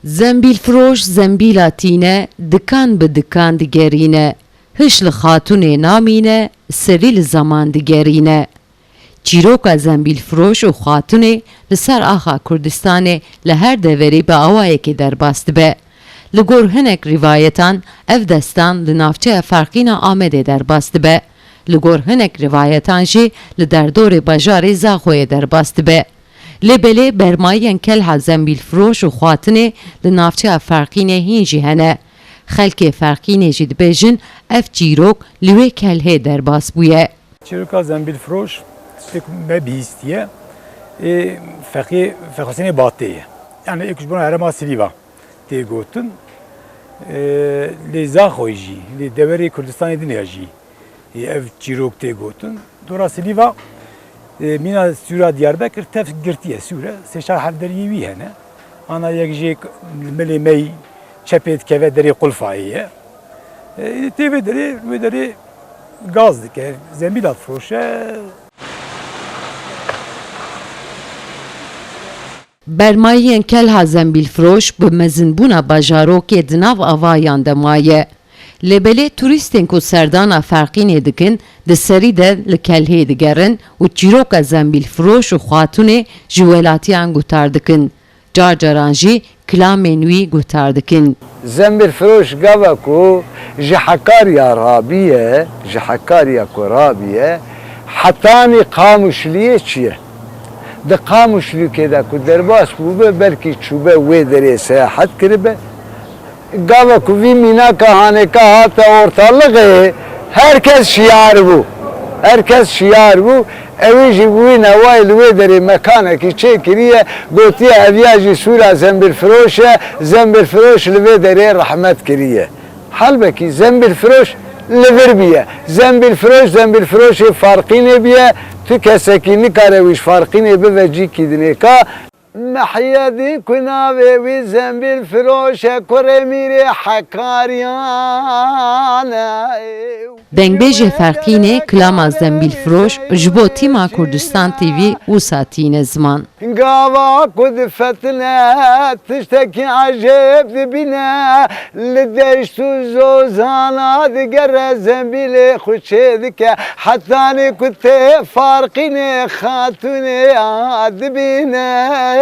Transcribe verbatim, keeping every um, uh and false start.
Zembîlfiroş zembîla tîne, dikan bi dikan digerîne. Hiş li xatûnê namîne, serî li zeman digerîne. Çîroka zembîlfiroş û xatûnê li ser axa Kurdistanê li her deverê bi awayekê derbas dibe. Li gor hinek rîvayetan ev destan li navçeya Ferqîna Amedê derbas dibe. Li gor hinek rîvayetan jî li derdorê bajarê Zaxoyê derbas dibe. Lê belê bermayiyên kelha zembîlfiroş û xwatinê li navçeya Ferqînê hîn jî hene. Xelkê Ferqînê jî dibêjin ev çîrok li wê kelhê derbas bûye. Çîroka zembîlfiroş tiştek me bihîstiye. Ê Feqî Fexusînê Batê ye. Yani ê ku ji bona herêma Silîva tê gotin. Ê, lê Zaxoyê jî, lê deverê Kurdistanê din ya jî. Ê, ev çîrok tê gotin. Dora Silîva, ê, mîna Sûra Diyarbekir tev girtiye Sûre, sê çar hevderiyê wî hene. Ana yek jê li milê me yî çepê dikeve derê Qulfayê ye. Ê, tê vê derê, wê derê gaz dike, zembîla difiroşe. Bermayiyên kelha zembîlfiroş bi mezinbûna bajarokê di nav avayan de maye. Lê belê turîstên ku serdana Ferqînê dikin, di serî de li kelhê digerin û çîroka zembîlfiroş û xatûnê ji welatiyan guhdar dikin. Car caran jî kilamên wî guhdar dikin. Zembîlfiroş gava ku ji Hekarya rabiye, ji Hekarya ku rabiye, hetanî Qamişliyê çi ye? Di Qamişlîkê de ku derbas bûbe, belkî çûbe wê derê seyahet kiribe. Gava ku vî mînaka hanêka hate ortalıqê, her kes şiyar bû. Her kes şiyar bû. Ewî jî bi wî newayê li wê derê mekanekî çêkiriye, gotiye ev ya jî sûra zembîlfiroş e, zembîlfiroş li vê derê rehmet kiriye. Halbekî zembîlfiroş li vir bûye. Zembîlfiroş, zembîlfiroşê Farqînê bûye. Tu kesekî nikare wî ji Farqînê bive cîkî dinê ka. Mehyedîn ku navê wî zembîlfiroş e, kurê mîrê Hekaryan e. Dengbêjê Ferqînê kilama zembîlfiroş ji bo Tîma Kurdistan T V wisa tîne ziman. Gava ku difetine tiştekî ecêb dibîne, li deşt û zozana digere zembîlê xwe çêdike, hetanî ku tê Farqînê xatûnê ya dibîne.